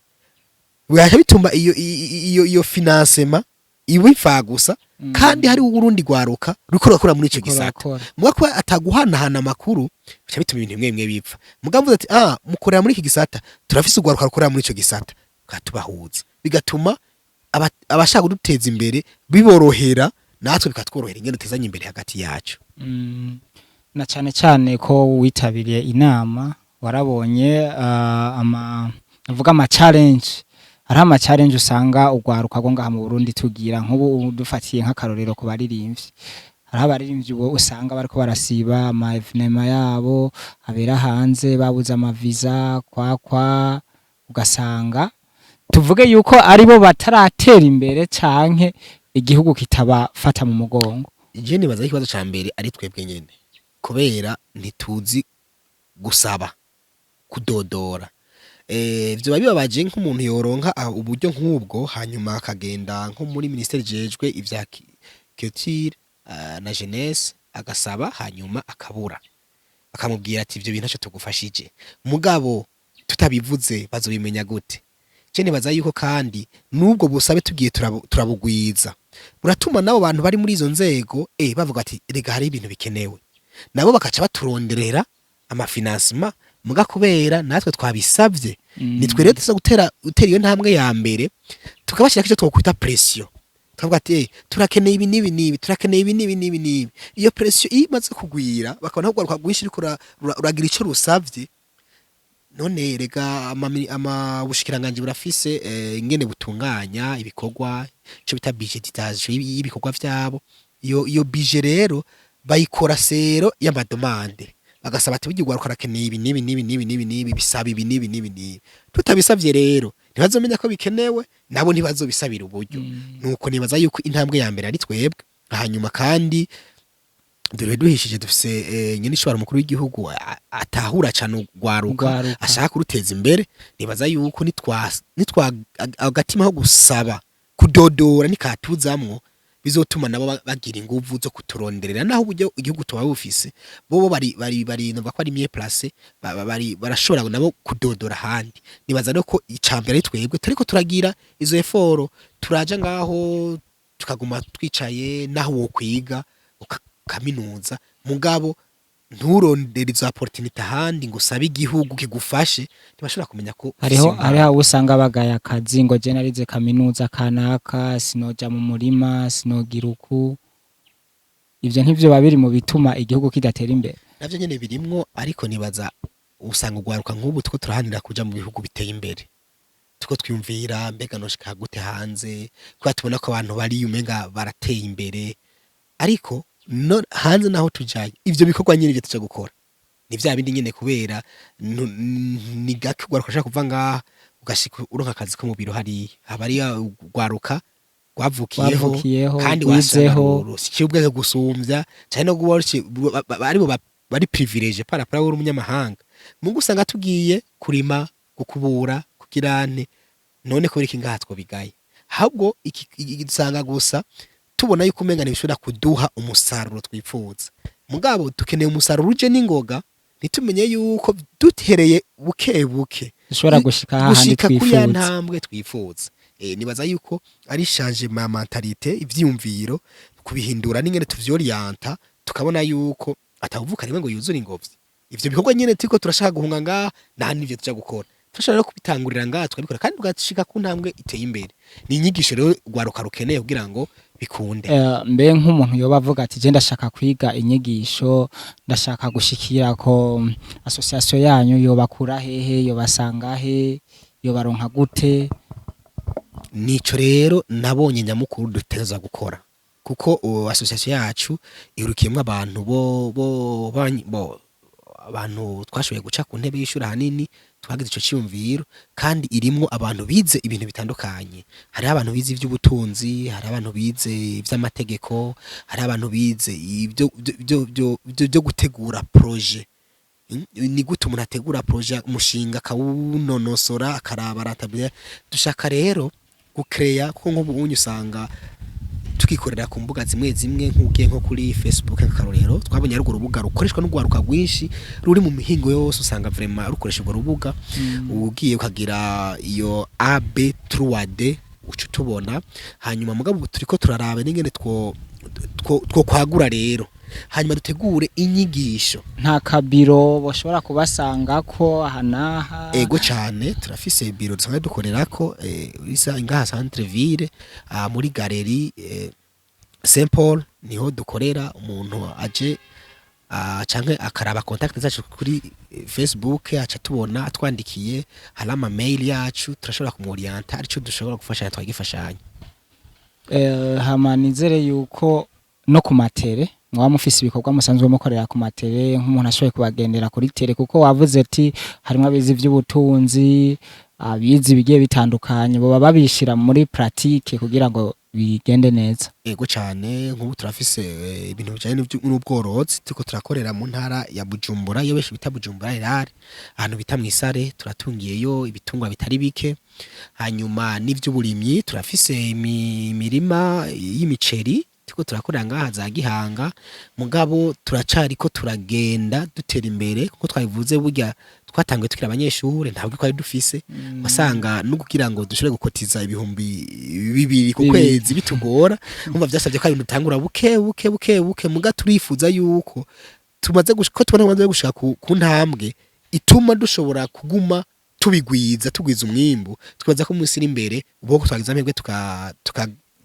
bigaca bituma iyo financement iba imfagusa. Kandi hari urundi rwaruka ruriko rurakora muri ico
Ruriko
gisata.
rurakora.
Muga kuba ataguhanahana amakuru, bica bituma ibintu bimwe bimwe bipfa. Muga mvuze ati: "Ah, mukorera muri iki gisata, turafise urwaruka rukorera muri ico gisata," tukatubahuza, bigatuma abashaka kuduteza imbere biborohera, natwe bikatworohera ingene dutezanye imbere hagati yacu.
Na cane cane ko witabiriye inama, warabonye ama navuga ama challenge, hariho ama challenge usanga urwaruka rwo ngaha mu Burundi tugira. Nk'ubu dufatiye nk'akarorero ku baririmbyi, hariho abaririmbyi ubu usanga bariko barasiba ama événements yabo abera hanze, babuze ama visa kwakwa. Ugasanga tuvuge yuko aribo bataratera imbere canke igihugu kitabafata mu mugongo?
Je nibaza ko ikibazo ca mbere ari twebwe nyene, kubera ntituzi gusaba, kudodora. Vyoba bibabaje nk'umuntu yoronka uburyo nk'ubwo, hanyuma akagenda nko muri ministère ijejwe ivya culture na jeunesse, agasaba, hanyuma akabura, bakamubwira ati: "Ivyo bintu ntaco tugufashije." Mugabo tutabivuze bazobimenya gute? Je nibaza yuko kandi n'ubwo busabe tugiye turabugwiza, buratuma n'abo bantu bari muri izo nzego bavuga ati: "Rega hari ibintu bikenewe." Nabo bakaca baturonderera ama financements. Muga kubera natwe twabisavye, nitwe rero tuza gutera iyo ntambwe ya mbere, tukabashyirako icyo twokwita pression, tukavuga ati: "Turakeneye ibi n'ibi n'ibi, turakeneye ibi n'ibi n'ibi n'ibi." Iyo pression iyo imaze kugwira, bakabona ko urwaruka rwinshi ruriko ruragira ico rusavye. None rega ama bushikiranganji burafise ingene butunganya ibikorwa, ico bita budgétisation y'ibikorwa vyabo. Iyo budget rero bayikora selon y'ama demandes, bagasaba ati: "Burya urwaruka rakeneye ibi n'ibi n'ibi n'ibi n'ibi n'ibi, bisaba ibi n'ibi n'ibi n'ibi." Tutabisavye rero ntibazomenya ko bikenewe, nabo ntibazobisabira uburyo. Nuko nibaza yuko intambwe ya mbere ari twebwe. Hanyuma kandi dore duhishije, dufise nyene ishobora umukuru w'igihugu atahura cane urwaruka,
Urwaruka.
ashaka kuruteza imbere. Nibaza yuko nitwa agatima ko gusaba, kudodora nikatuzamwo, bizotuma nabo bagira inguvu zo kuturonderera, naho uburyo igihugu tuba bufise, bobo bari numva ko ari mieux placé, bari barashobora nabo kudodora ahandi. Nibaza no ko icambere ari twebwe turiko turagira izo efforts, turaja ngaho tukaguma twicaye. Naho wokwiga kaminuza, mugabo nturondere izo opportunité ahandi ngo usabe igihugu kigufashe, ntibashobora kumenya ko ufise
Hariho
iyo mpano.
Hariho abo usanga bagaye akazi ngo: "Je narize kaminuza kanaka, sinoja mu murima, sinogira uku." Ivyo ntivyo biri mu bituma igihugu kidatera imbere?
Navyo nyene birimwo, ariko nibaza usanga ugwaruka nk'ubu two turahanira kuja mu bihugu biteye imbere, tuko twiyumvira: "Mbega noshika gute hanze?" Kubera tubona ko abantu bari umenga barateye imbere. Ariko no hanze naho tujayo, ivyo bikorwa nyene ivyo tuja gukora ni vya bindi nyene, kubera ni gake ugwaruka ushaka kuva ngaha ugashika uronka akazi ko mu biro hariya. Haba ari ugwaruka rwavukiyeho,
Rwavukiyeho,
kandi wasanga
rwizeho.
rusikiye ubwenge gusumvya canke no guba aribo bari privilégiés par rapport uri umunyamahanga. Mungu usanga tugiye kurima, gukubura, kugira nte. None kubera iki ngaha twobigaye? Ahubwo usanga gusa tubona yuko umenga ntibishobora kuduha umusaruro twipfuza. Mugabo dukeneye umusaruro uje n'ingoga, ntitumenye yuko dutereye buke buke
dushobora gushika hahandi
gushika kuri ya
twifuza.
ntambwe twifuza. Nibaza yuko ari changement ya mentalité, ivyiyumviro kubihindura n'ingene tuvyorienta, tukabona yuko atavuka rimwe ngo yuzure ingobyi. Ivyo bikorwa nyene turiko turashaka guhunga ngaha, nta n'ivyo tuja gukora, turashobora no kubitangurira ngaha, tukabikora kandi tugashika ku ntambwe iteye imbere. Ni inyigisho rero urwaruka rukeneye kugira ngo bikunde.
Mbe nk'umuntu yoba avuga ati: "Je ndashaka kwiga inyigisho, ndashaka gushikira ko association yanyu," yobakura hehe? Yobasanga he? Yobaronka gute?
Nico rero nabonye nyamukuru dutegerezwa gukora, kuko association yacu ihurikiyemwo abantu bo abantu twashoboye guca ku ntebe y'ishuri, ahanini twagize ico ciyumviro, kandi irimwo abantu bize ibintu bitandukanye. Hariho abantu bize ivy'ubutunzi, hari abantu bize ivy'amategeko, hari abantu bize ibyo byo gutegura projet. Ni gute umuntu ategura projet, umushinga, akawunonosora, akaraba rentabilité. Dushaka rero gucréer, kuko nk'ubu unye usanga tukikorera ku mbuga zimwe zimwe, nk'ugiye nko kuri Facebook nk'akarorero, twabonye ari urwo rubuga rukoreshwa n'urwaruka rwinshi ruri mu mihingo yose. Usanga vraiment rukoresha urwo rubuga. Ugiye ukagira iyo AB 3D. uca utubona. Hanyuma mugabo turiko turaraba n'ingene two kwagura rero, hanyuma dutegure inyigisho.
Nta kabiro bashobora kubasangako aha n'aha?
Ego cane, turafise biro dusanzwe dukorerako, isa ngaha centre ville, muri galerie Saint Paul, niho dukorera. Umuntu aje canke akaraba contact zacu kuri Facebook, aca tubona atwandikiye, hari ama mail yacu, turashobora kumworienta, arico dushobora gufashanya twagifashanya.
Hama nizere yuko no ku ma terrain mwaba mufise ibikorwa musanzwe mukorera ku ma terrain, nk'umuntu ashoboye kubagendera kuri terrain, kuko wavuze ati harimwo abize ivy'ubutunzi, abize ibigiye bitandukanye, boba babishira muri pratique kugira ngo bigende neza.
Ego cane, nk'ubu turafise ibintu bijanye n'ubworozi turiko turakorera mu ntara ya Bujumbura, iyo benshi bita Bujumbura rurale, ahantu bita mw'Isare, turatungiyeyo ibitungwa bitari bike. Hanyuma n'ivy'uburimyi, turafise imirima y'imiceri turiko turakorera ngaha za Gihanga. Mugabo turacariko turagenda dutera imbere, kuko twabivuze, burya twatanguye tukiri abanyeshure, ntabwo twari dufise, wasanga no kugira ngo dushobore gukotiza 2000 ku
Bibiri.
kwezi bitugora. Umva, vyasabye ko ari ibintu dutangura buke buke buke buke. Muga turifuza yuko tumaze ko tubona tumaze gushika ku ntambwe ituma dushobora kuguma tubigwiza, tugwiza umwimbu. Twibaza ko mu minsi iri imbere, ubwo twagize amahirwe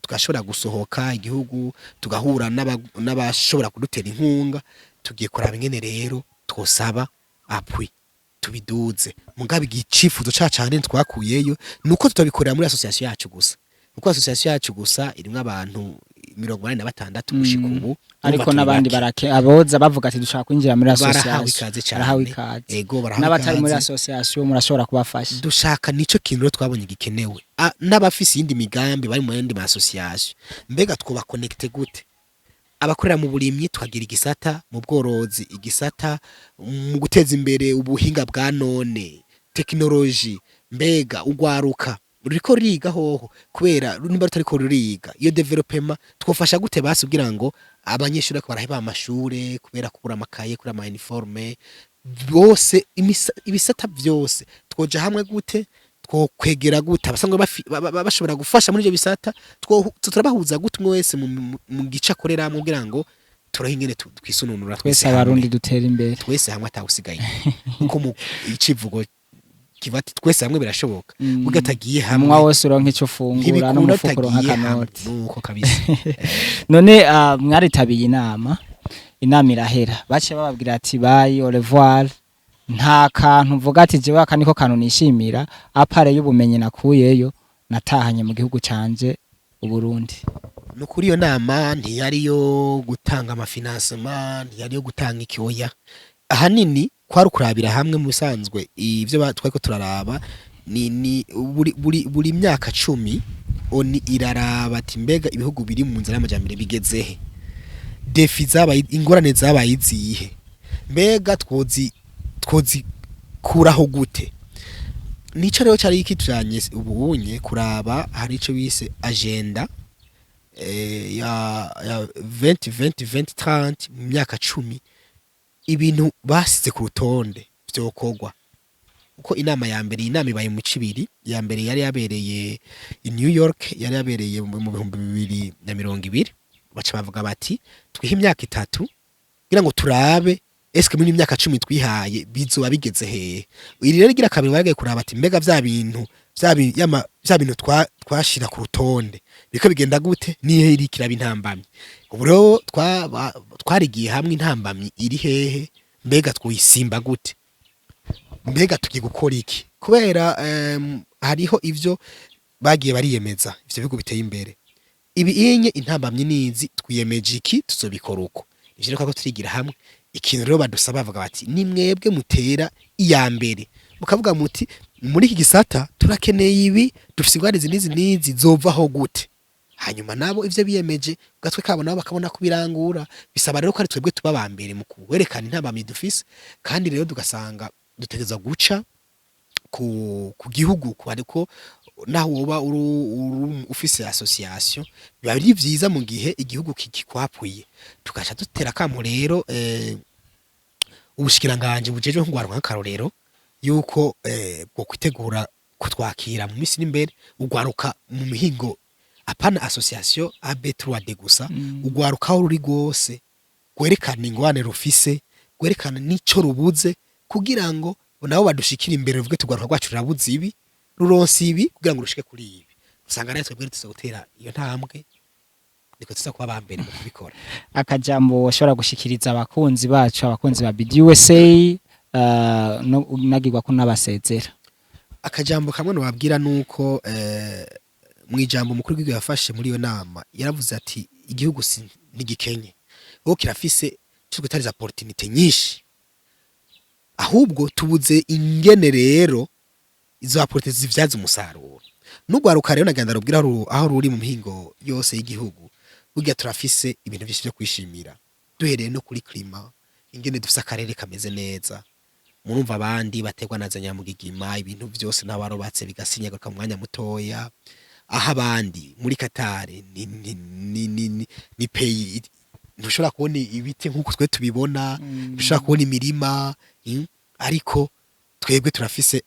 tugashobora gusohoka igihugu, tugahura n'abashobora kudutera inkunga, tugiye kuraba ingene rero twosaba appui tubiduze. Mugabe igicifuzo ca cane twakuyeyo nuko tutabikorera muri association yacu gusa, kuko association yacu gusa irimwo abantu 86 gushika ubu.
Ariko
Urumva turi
n'abandi
bake.
barake aboza bavuga ati dushaka kwinjira muri
Barahawe
association.
ikaze cane.
Barahawe ikaze.
Ego, barahawe
N'abatari muri
ikaze.
association murashobora kubafasha.
Dushaka, nico kintu rero twabonye gikenewe. N'abafise iyindi migambi bari mu yandi ma association, mbega twoba connecte gute? Abakorera mu burimyi tukagira igisata, mu bworozi igisata, mu guteza imbere ubuhinga bwa none, tekinoloji. Mbega ugwaruka ruriko ruriga hoho? Kubera nimba rutariko ruriga iyo développement, twofasha gute basi kugira ngo abanyeshuri bariko baraheba amashure kubera kubura amakaye, kubura ama uniforme bose, ibisata vyose twoja hamwe gute? Twokwegera gute abasanzwe bashobora gufasha muri ivyo bisata? Turabahuza gute, umwe wese mu gice akoreramwo, kugira ngo turahe ingene twisununura?
Twese
hamwe.
Abarundi dutera imbere.
Twese hamwe, atawusigaye, kuko mu icivugo kiva ati twese hamwe birashoboka. Burya atagiye hamwe
Umwa wose uronka ico ufungura
ntibikunda
n'umufuko uronka
atagiye hamwe.
akanoti.
Nuko kabisa.
None mwaritabiye inama, inama irahera, baciye bababwira ati bye, au revoir. Nta kantu mvuga ati jewe aka niko kantu nishimira, à part y'ubumenyi nakuyeyo natahanye mu gihugu canje Uburundi?
Nukuri iyo nama ntiyari yo gutanga ama financement, ntiyari yo gutanga ikioya. Ahanini kwari ukurabira hamwe. Mu bisanzwe ivyo twariko turaraba ni buri myaka 10 ONU iraraba ati mbega ibihugu biri mu nzira y'amajambere bigezehe, défis zabaye, ingorane zabaye izihe, mbega twozi kuraho gute? Nico rero cari kitujanye ubunye kuraba. Hari ico bise agenda ya 20 20 2030, mu myaka 10 ibintu basize ku rutonde vyokorwa. Uko inama ya mbere, iyi nama ibaye mu cibiri, ya mbere yari yabereye i New York, yari yabereye mu 2020. Baca bavuga bati twihe imyaka 3 kugira ngo turabe eske muri imyaka 10 twihaye bizoba bigeze hehe. Iri rero igira kabiri, baragiye kuraba ati mbega vya bintu vya bintu twashira ku rutonde biko bigenda gute, nihe iri kiraba intambamyi. Ubu rero twarigiye hamwe intambamyi iri hehe, mbega twisimba gute, mbega tugiye gukora iki? Kubera hariho ivyo bagiye bariyemeza ivyo bihugu biteye imbere, ibi inye intambamyi nizi, twiyemeje iki, tuzobikora uko. Ivyo rero ko turigira hamwe. Ikintu rero badusaba, bavuga bati ni mwebwe mutera iya mbere, mukavuga muti muri iki gisata turakeneye ibi, dufise ingwara izi n'izi n'izi, zovaho gute? Hanyuma nabo ivyo biyemeje gatwe kabo nabo bakabona kubirangura. Bisaba rero ko ari twebwe tuba ba mbere mu kuwerekana intambamyi dufise. Kandi rero tugasanga dutegerezwa guca ku gihugu, ku ariko naho woba uri ufise association, biba ari vyiza mu gihe igihugu kikwapuye. Tugaca dutera akamo rero ubushikiranganji bujejwe nk'ugwaruka, nk'akarorero, yuko bwo kwitegura Kutwakira mu minsi iri imbere, ugwaruka mu mihingo, apana association AB3D gusa, ugwaruka aho ruri rwose rwerekana ingwane rufise, rwerekana n'ico rubuze, kugira ngo nabo badushikire imbere, ruvuge tugwaruka rwacu rurabuze ibi, ruronse ibi, kugira ngo rushike kuri ibi. Usanga rero twebwe tuza gutera iyo ntambwe, niko tuza kuba abambere mu kubikora.
Akajambo washobora gushikiriza abakunzi bacu, abakunzi ba BDUSA, no nagirwa ko nabasezera?
Akajambo kamwe nobabwira nuko mu ijambo umukuru w'igihugu yafashe muri iyo nama, yaravuze ati igihugu si ntigikenye, kuko kirafise ico twita les opportunités nyinshi, ahubwo tubuze ingene rero izo opportunités zivyaza umusaruro. N'ugwaruka rero nagenda rubwira aho ruri mu mihingo yose y'igihugu, burya turafise ibintu vyinshi vyo kwishimira, duhereye no kuri climat, ingene dufise akarere kameze neza. Murumva abandi baterwa na za nyamugigima, ibintu vyose n'abarobatse bigasinyagaruka mu mwanya mutoya, aho abandi muri Qatar ni pays ntushobora kubona ibiti nk'uko twe tubibona, ntushobora kubona imirima, ariko twebwe turafise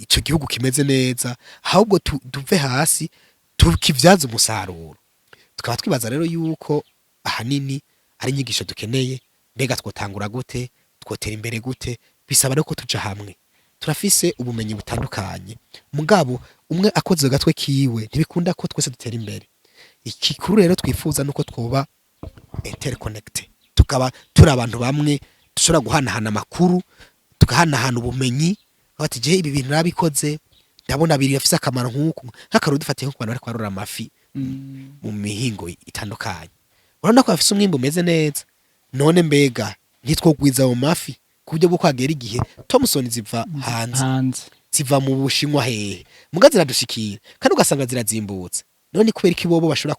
ico gihugu kimeze neza, ahubwo tuve hasi tukivyaza umusaruro. Tukaba twibaza rero yuko ahanini ari inyigisho dukeneye. Mbega twotangura gute? Twotera imbere gute? Bisaba rero ko tuja hamwe. Turafise ubumenyi butandukanye, mugabo umwe akoze agatwe kiwe ntibikunda ko twese dutera imbere. Ikikuru rero twifuza nuko twoba interconnecté, tukaba turi abantu bamwe dushobora guhanahana amakuru, tugahanahana ubumenyi, bati je ibi bintu nabikoze, ndabona biri bafise akamaro nk'uku. Nk'akaruru dufatiye nko ku bantu bariko barora amafi mu mihingo itandukanye, urabona ko bafise umwimbu umeze neza. None mbega ntitwogwiza mu mafi ku buryo bwo kwagera igihe thomson ziva hanze,
hanze,
ziva mu Bushinwa hehe, muga ziradushikira kandi ugasanga zirazimbutse? None kubera iki bobo bashobora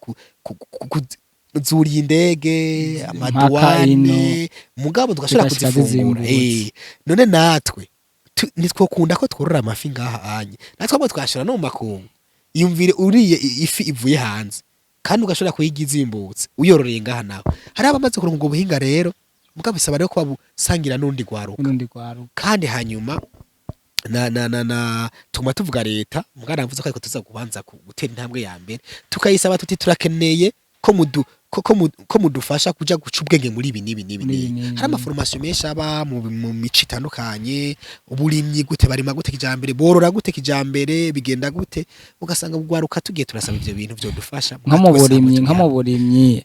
kuzuriya indege, amadouane, mugabo tugashobora
zigashika
kuzifungura?
zizimbutse.
None natwe ntitwokunda ko tworora amafi ngaha anye, natwe ahubwo twashora no mu makungu? Iyumvire uriye ifi ivuye hanze kandi ugashobora kuyiga izimbutse uyororeye ngaha. Nawe hari abamaze kuronka ubwo buhinga rero, mugabo bisaba rero ko babusangira n'urundi rwaruka.
Urundi rwaruka.
Kandi hanyuma na tuguma tuvuga leta, mugana navuze ko ariko tuza kubanza gutera intambwe ya mbere, tukayisaba tuti turakeneye ko mudu ko, ko, ko mudufasha kuja guca ubwenge muri ibi n'ibi n'ibi
n'ibi
n'ibi.
n'ibi.
Hari amaformation menshi aba mu mico itandukanye, uburimyi gute, barima gute kijambere, borora gute kijambere, bigenda gute, ugasanga ugwaruka tugiye turasaba ivyo bintu vyodufasha.
Nko mu
twese hamwe
burimyi, nko mu
turi.
burimyi,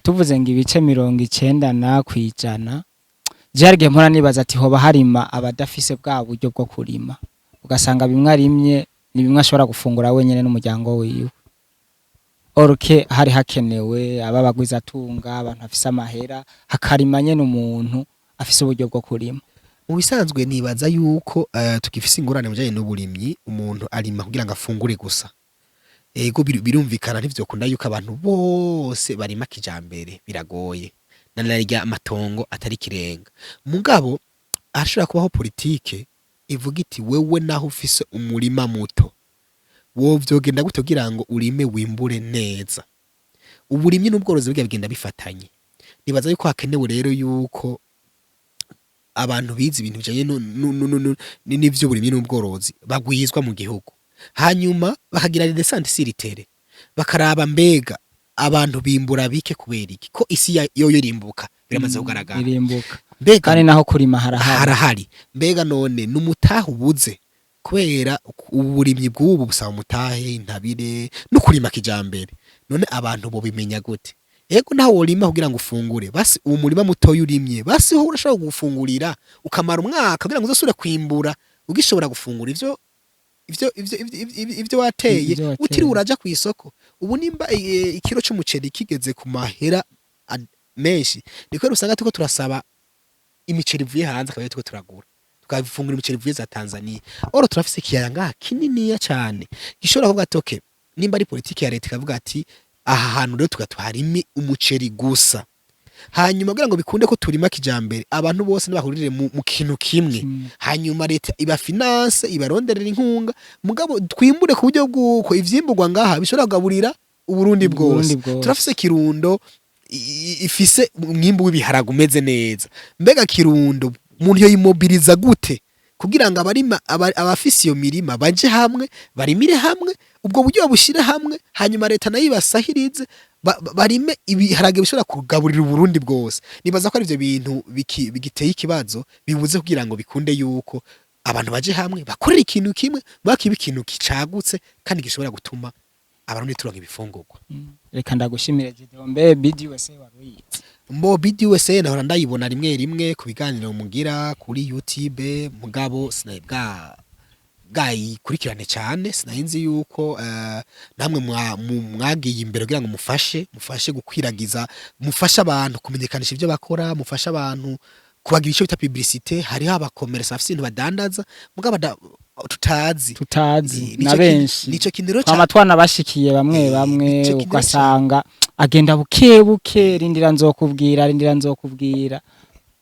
tuvuze ngo ibice 90%, je hari igihe mpora nibaza ati hoba harima abadafise bwa buryo bwo kurima, ugasanga bimwe arimye ni bimwe ashobora gufungura wenyene n'umuryango wiwe, orke hari hakenewe aba bagwizatunga, abantu bafise amahera, hakarima nyene umuntu afise uburyo bwo kurima.
Mu bisanzwe nibaza yuko tugifise ingorane mu bijanye n'uburimyi. Umuntu arima kugira ngo afungure gusa. Ego, birumvikana, ntivyokunda yuko abantu bose barima kijambere, biragoye na narya amatongo atari kirenga. Mugabo harashobora kubaho politike ivuga iti wewe naho ufise umurima muto, wovyogenda gute kugira ngo urime wimbure neza? Uburimyi n'ubworozi burya bigenda bifatanye. Nibaza yuko hakenewe rero yuko abantu bize ibintu bijanye n'ivy'uburimyi n'ubworozi bagwizwa mu gihugu, hanyuma bakagira redescente sur terrain, bakaraba mbega abantu bimbura bike kubera iki, ko isi yoyo irimbuka, biramaze kugaragara.
Irimbuka.
Mbega
kandi naho kurima harahari.
Harahari. Mbega none n'umutahe ubuze? Kubera uburimyi bw'ubu busaba umutahe, intabire no kurima kijambere. None abantu bobimenya gute? Ego, naho worima kugira ngo ufungure, basi uwo murima mutoya urimye, basi ho urashobora gufungurira ukamara umwaka kugira ngo uzosubire kwimbura ugishobora gufungura ivyo wateye,
Ivyo wateye.
utiriwe uraja ku isoko. Ubu nimba ikiro c'umuceri kigeze ku mahera menshi, niko usanga turiko turasaba imiceri ivuye hanze, akaba turiko turagura, tukafungura imiceri ivuye za Tanzania. Oro turafise ikiyaya ngaha kininiya cane gishobora kuvuga ati okay, nimba ari politiki ya leta ikavuga ati aha hantu rero tugatuharime umuceri gusa, hanyuma kugira ngo bikunde ko turima kijambere, abantu bose ntibahurire mu kintu kimwe, hanyuma leta iba finance, ibaronderera inkunga, mugabo twimbure ku buryo bw'uko ivyimburwa ngaha bishobora kugaburira Uburundi
Uburundi
bwose.
bwose.
Turafise Kirundo ifise umwimbu w'ibiharage umeze neza. Mbega Kirundo umuntu yoyimobiliza gute? kugira ngo abarima, abafise iyo mirima baje hamwe, barimire hamwe, ubwo buryo babushire hamwe, hanyuma leta nayo ibasahirize, barime ibiharage bishobora kugaburira Uburundi bwose. Nibaza ko ari ivyo bintu bigiteye ikibazo, bibuze kugira ngo bikunde yuko abantu baje hamwe bakorera ikintu kimwe, bakiba ikintu kicagutse kandi gishobora gutuma Abarundi turonka ibifungurwa.
Reka ndagushimire, Gideon. Mbe BDUSA wari uyizi?
Mbo BDUSA nahora ndayibona rimwe rimwe ku biganiro mugira kuri YouTube, mugabo sinari bwa bwayikurikirane cyane. Sinari yuko namwe mwagiye imbere kugira ngo mufashe gukwiragiza, mufashe abantu kumenyekanisha ibyo bakora, mufashe abantu kubagira icyo bita publicité. Hariho abakomeresa bafise ibintu badandaza mugabo tutazi.
Tutazi.
Nico
Na benshi.
Nico kintu rero
Twama twanabashikiye bamwe bamwe,
nico kintu rero
ugasanga agenda buke buke, rindira nzokubwira, rindira nzokubwira.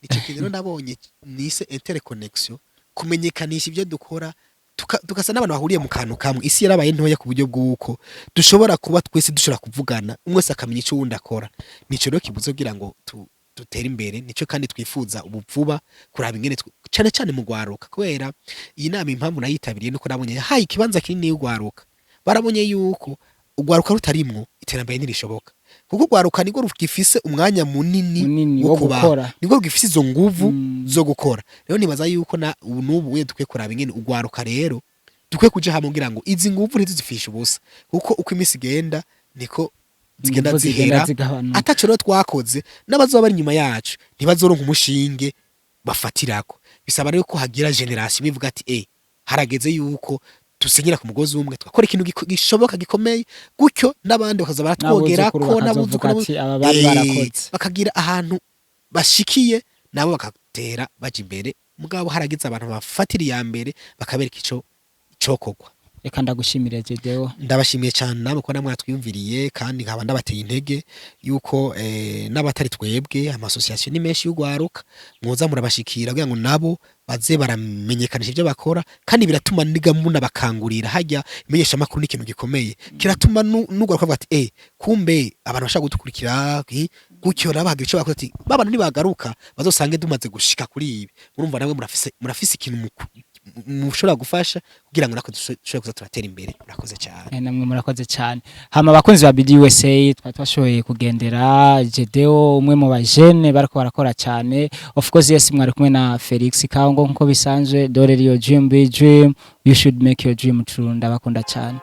Nico kintu rero nabonye nise interconnection, kumenyekanisha ibyo dukora, tugasa n'abantu bahuriye mu kantu kamwe. Isi yarabaye ntoya ku buryo bw'uko dushobora kuba twese dushobora kuvugana, umwe wese akamenya icyo uwundi akora. Nico rero kibuze kugira ngo dutere imbere. Nico kandi twifuza ubu vuba kuraba ingene cane cane mu gwaruka, kubera iyi nama impamvu nayitabiriye nuko nabonye haye ikibanza kinini y'ugwaruka. Barabonye yuko ugwaruka rutarimwo iterambere ntirishoboka, kuko ugwaruka nirwo rugifise umwanya munini
munini
wo
wo
kubaho,
gukora.
Nirwo rugifise izo nguvu zo gukora. Rero nibaza yuko na ubu n'ubu we dukwiye kuraba ingene ugwaruka rero dukwiye kuja hamwe kugira ngo izi nguvu ntizizifishe ubusa, kuko uko iminsi igenda niko zigenda
inguvu zigenda
zihera.
zigabanuka.
Ataco rero twakoze, n'abazoba bari inyuma yacu ntibazoronka umushinge bafatirako. Bisaba rero ko hagira génération bivuga ati: "Harageze yuko dusenyera ku mugozi umwe, tugakora ikintu gishoboka gikomeye", gutyo n'abandi bakaza baratwogerako.
N'abuzukuru bakazovuga
n'abuzukuru
ati aba bari barakoze.
Bakagira ahantu bashikiye, nabo bagatera baja imbere. Mugabo haragize abantu bafatira iya mbere, bakabereka ico cokorwa.
Reka ndagushimire, Gedeo.
Ndabashimiye cyane namwe ko namwe twiyumviriye, kandi nkaba ndabateye intege yuko n'abatari twebwe, ama association ni menshi y'ugwaruka, mwoza murabashikira kugira ngo nabo baze baramenyekanisha ibyo bakora. Kandi biratuma niga munabakangurira hajya imenyesha makuru ni ikintu gikomeye, kiratuma n'ugwaruka avuga ati: "Kumbe abantu bashaka gudukurikira", gutyo nabo bagira ico bakora, ati babana nibagaruka bazosange dumaze gushika kuri ibi. Murumva namwe murafise ikintu mushobora gufasha kugira ngo natwe dushobore kuza turatera imbere. Murakoze cyane.
Namwe murakoze cyane. Hama abakunzi ba BDUSA, twari twashoboye kugendera Gedeo, umwe mu bajene bariko barakora cyane. Of course yes, mwari kumwe na Felix Kango nkuko bisanzwe. Dore your dream be dream, you should make your dream true. Ndabakunda cyane.